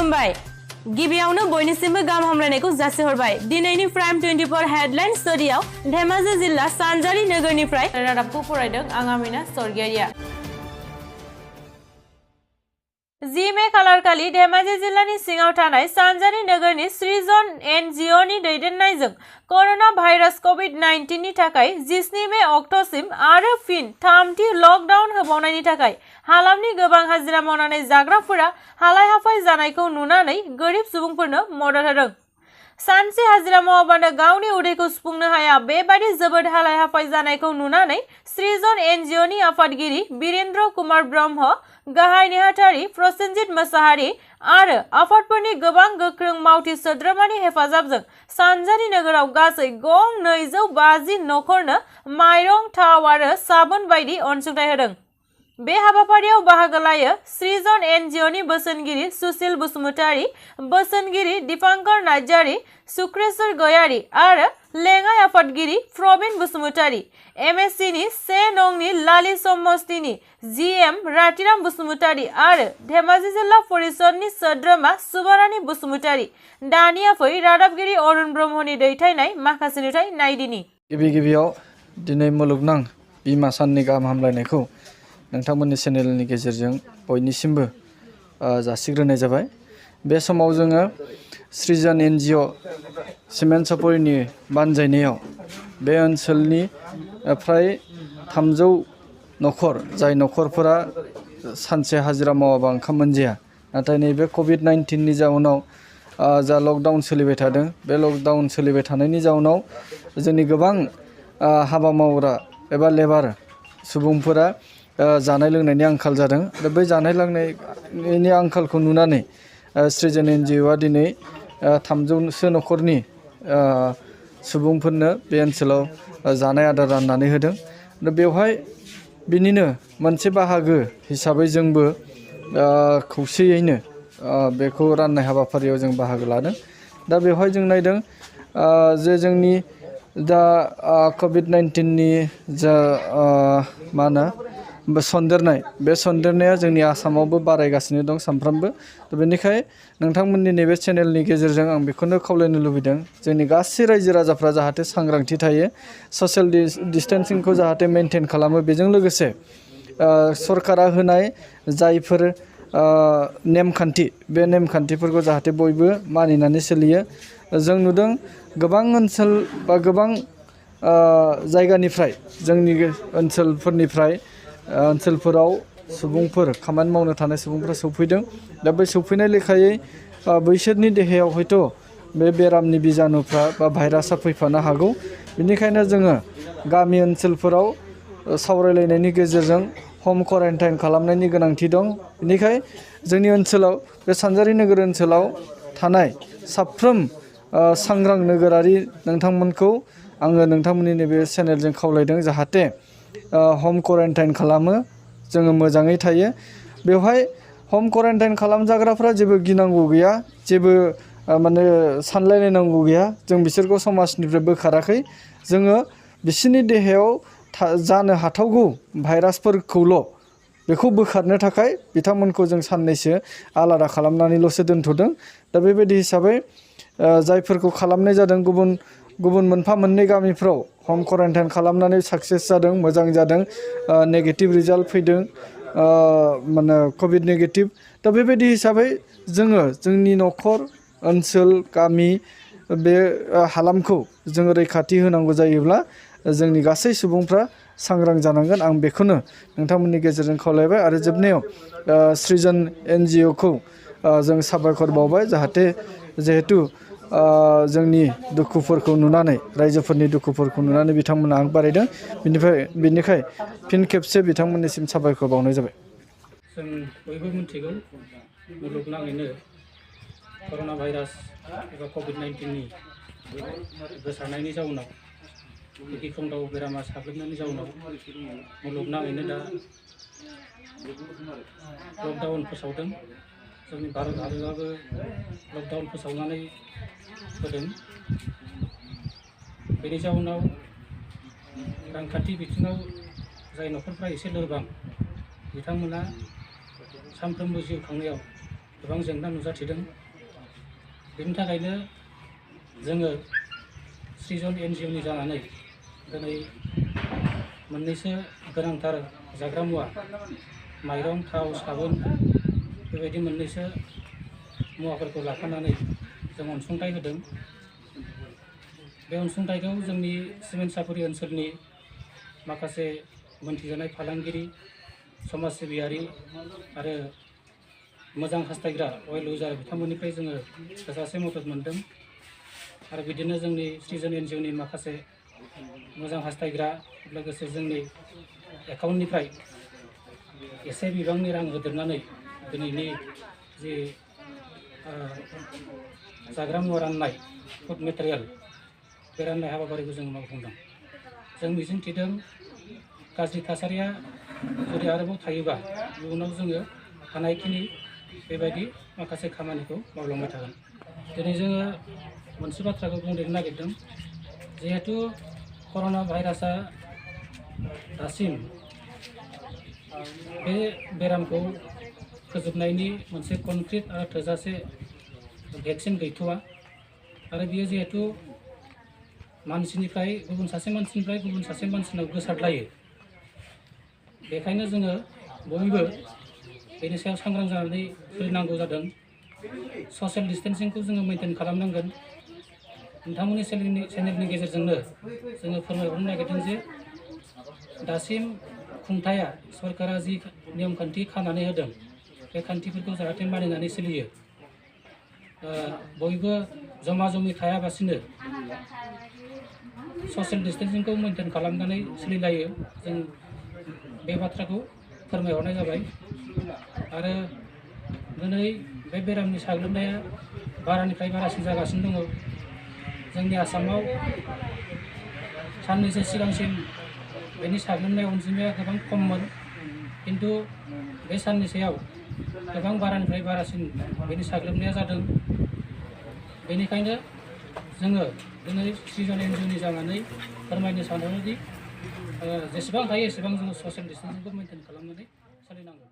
खुलुमबाय गिबियावनो बयनिसिमबो गाहाम हामलायनायखौ जासिहरबाय दिनैनि प्राइम 24 हेडलाइन स्टुडियाव धेमाजि जिल्ला सानजारि नोगोरनिफ्राय रादाबखौ फरायदों आं आमिना सरगियारिया। जिमे खालारखालि धेमाजि जिल्लानि सिङाव थानाय सानजारि नोगोरनि सृजन एनजिअनि दैदेननायजों कर'ना भाइरास कभिड-19 नि थाखाय 17 मे अक्ट'सिम आरो फिन थामथि लकडाउन होबावनायनि थाखाय हालामनि गोबां हाजिरा मावनानै जाग्राफोरा हालाय-हाफाय जानायखौ नुनानै गोरिब सुबुंफोरनो मदद होदों। सानसे हाजिरा मावाबानो गावनि उदैखौ सुफुंनो हाया बेबादि जोबोद हालाय-हाफाय जानायखौ नुनानै सृजन एनजिअनि आफादगिरि वीरेन्द्र कुमार ब्रह्म, गाहाय नेहाथारि प्रसेनजित मोसाहारि आरो आफादफोरनि गोबां गोख्रों मावथि सोद्रोमानि हेफाजाबजों सानजारि नोगोराव गासै गं 250 नखरनो माइरं, थाव आरो साबोन बायदि अनसुंथाइ होदों। बे हाबाफारियाव बाहागो लायो सृजन एनजिअनि बोसोनगिरि सुशील बसुमतारी, बोसोनगिरि दीपांकर नार्जारी, सुक्रेश्वर गयारी आरो लेङाइ आफादगिरि प्रवीण बसुमतारी, एमएससिनि 1 नंनि लालि समस्तिनि जिएम रातिराम बसुमतारी आरो धेमाजि जिल्ला परिषदनि सोद्रोमा सुबारानी बसुमतारी। दानिया फै रादाबगिरि अरुण ब्रह्मनि दैथायनाय माखासे नुथाय नायदिनि। गिबियाव दिनै मुलुगनां बिमा साननि गाहाम हामलायनायखौ नोंथांमोननि चेनेलनि गेजेरजों बयनिसिमबो जासिग्रोनाय जाबाय। बे समाव जोङो सृजन एनजिअ सिमेन्ट सापरिनि बानजायनायाव बे ओनसोलनि फ्राय 300 नखर जाय नखरफोरा सानसे हाजिरा मावाबा ओंखाम मोनजाया, नाथाय नैबे कभिड-19 नि जाउनाव जा लकडाउन सोलिबाय थादों बे लकडाउन सोलिबाय थानायनि जाउनाव जोंनि गोबां हाबा मावग्रा एबा लेबार सुबुंफोरा जानाय लोंनायनि आंखाल जादों। दा बै जानाय लोंनायनि आंखालखौ नुनानै सृजन एनजिअआ दिनै 300सो नखरनि सुबुंफोरनो बे ओनसोलाव जानाय आदार राननानै होदों। दा बेवहाय बिनिनो मोनसे बाहागो हिसाबै जोंबो खौसेयैनो बेखौ राननाय हाबाफारियाव जों बाहागो लादों। दा बेवहाय जों नायदों जे जोंनि दा कभिड-19 नि जा मा होनो सन्देरनाय, बे सन्देरनाया जोंनि आसामावबो बारायगासिनो दं सानफ्रोमबो। बेनिखाय नोंथांमोननि नैबे चेनेलनि गेजेरजों आं बेखौनो खावलायनो लुबैदों जोंनि गासै रायजो राजाफ्रा जाहाथे सांग्रांथि थायो, ससियेल डिस्टेन्सिंखौ जाहाथे मेनटेन खालामो। बेजों लोगोसे सरकारा होनाय जायफोर नेमखान्थि बे नेमखान्थिफोरखौ जाहाथे बयबो मानिनानै सोलियो। जों नुदों गोबां ओनसोल बा गोबां जायगानिफ्राय जोंनि ओनसोलफोराव सुबुंफोर खामानि मावनो थानाय सुबुंफोरा सौफैदों। दा बै सौफैनाय लेखायै बैसोरनि देहायाव हयथ' बे बेरामनि बिजानुफ्रा बा भाइरासआ फैफानो हागौ। बेनिखायनो जोङो गामि ओनसोलफोराव सावरायलायनायनि गेजेरजों हम क्वारेन्टाइन खालामनायनि गोनांथि दं। बेनिखाय जोंनि ओनसोलाव बे सानजारि नोगोर ओनसोलाव थानाय साफ्रोम सांग्रां नोगोरारि नोंथांमोनखौ आङो नोंथांमोननि नैबे चेनेलजों खावलायदों जाहाथे हम क्वारेन्टाइन खालामो, जोङो मोजाङै थायो। बेवहाय हम क्वारेन्टाइन खालामजाग्राफ्रा जेबो गिनांगौ गैया, जेबो माने सानलायलायनांगौ गैया। जों बिसोरखौ समाजनिफ्राय बोखाराखै, जोङो बिसोरनि देहायाव जानो हाथावगौ भाइरासफोरखौल' बेखौ बोखारनो थाखाय बिथांमोनखौ जों साननैसो आलादा खालामनानैल'सो दोनथ'दों। दा बेबायदि हिसाबै जायफोरखौ खालामनाय जादों गुबुन मोनफा मोननै गामिफ्राव हम क्वारेन्टाइन खालामनानै साक्सेस जादों, मोजां जादों, नेगेटिभ रिजाल्ट फैदों, माने कभिड नेगेटिभ। दा बेबायदि हिसाबै जोङो जोंनि नखर, ओनसोल, गामि, बे हालामखौ जोङो रैखाथि होनांगौ जायोब्ला जोंनि गासै सुबुंफ्रा सांग्रां जानांगोन। आं बेखौनो नोंथांमोननि गेजेरजों खावलायबाय आरो जोबनायाव सृजन एनजिअखौ जों साबायखर बावबाय जिहेतु जोंनि दुखुफोरखौ नुनानै, रायजोफोरनि दुखुफोरखौ नुनानै बिथांमोना आग बारायदों। बिनिखाय फिन खेबसे बिथांमोननिसिम साबायखर बावनाय जाबाय। जों बयबो मिथिगौ मुलुगनाङैनो कर'ना भाइरास एबा कभिड-19 नि गोसारनायनि जाउनाव गिख्रंथाव बेरामा साग्लोबनायनि जाउनाव मुलुगनाङैनो दा लकडाउन फोसावदों। जोंनि भारत हादराबो लकडाउन फोसावनानै होदों। बेनि जाउनाव रांखान्थि बिथिङाव जाय नखरफ्रा एसे लोरबां बिथांमोना सानफ्रोमबो जिउ खांनायाव गोबां जेंना नुजाथिदों। बेनि थाखायनो जोङो सृजन NGOनि जानानै दिनै मोननैसो गोनांथार जाग्रा मुवा माइरं, थाव, साबोन बेबायदि मोननैसो मुवाफोरखौ लाफानानै जों अनसुंथाइ होदों। बे अनसुंथाइखौ जोंनि सिमेन्ट सापरि ओनसोलनि माखासे मोनथिजानाय फालांगिरि, समाज सिबियारि आरो मोजां हास्थायग्रा अवेल उइजार बिथांमोननिफ्राय जोङो थोजासे मदद मोनदों। आरो बिदिनो जोंनि सृजन NGOनि माखासे मोजां हास्थायग्रा लोगोसे जोंनि एकाउन्टनिफ्राय एसे बिबांनि रां होदेरनानै दिनैनि जि जाग्रा मुवा राननाय फुड मेटेरियेल बे राननाय हाबाफारिखौ जों मावफुंदों। जों मिजिंथिदों गाज्रि थासारिया जुदि आरोबाव थायोबा इयुनाव जोङो हानायखिनि बेबायदि माखासे खामानिखौ मावलांबाय थागोन। दिनै जोङो मोनसे बाथ्राखौ बुंदेरनो नागिरदों, जिहेतु कर'ना भाइरासआ दासिम बे बेरामखौ फोजोबनायनि मोनसे कनक्रिट आरो थोजासे भेक्सिन गैथ'वा आरो बियो जिहेतु मानसिनिफ्राय गुबुन सासे मानसिनिफ्राय गुबुन सासे मानसिनाव गोसारलायो। बेखायनो जोङो बयबो बेनि सायाव सांग्रां जानानै सोलिनांगौ जादों। ससियेल डिस्टेन्सिंखौ जोङो मेइनटेइन खालामनांगोन। नोंथांमोननि चेनेलनि गेजेरजोंनो जोङो फोरमायहरनो नागिरदों जे दासिम खुंथाया सरकारा जि नियम खान्थि खानानै होदों बे खान्थिफोरखौ जाहाथे मानिनानै सोलियो। बयबो जमा जमि थायाबासिनो ससियेल डिस्टेन्सिंखौ मेइनटेइन खालामनानै सोलिलायो। जों बे बाथ्राखौ फोरमायहरनाय जाबाय। आरो दिनै बे बेरामनि साग्लोबनाया बारानिफ्राय बारासिन जागासिनो दङ। जोंनि आसामाव साननैसो सिगांसिम बेनि साग्लोबनाय अनजिमाया गोबां खममोन, किन्तु बे साननैसोआव गोबां बारानिफ्राय बारासिन बेनि साग्लोबनाया जादों। बेनिखायनो जोङो दिनै सृजन NGOनि जानानै फोरमायनो सानदोंदि जेसेबां हायो एसेबां जोङो ससियेल डिस्टेन्सिंखौ मेइनटेइन खालामनानै सोलिनांगौ।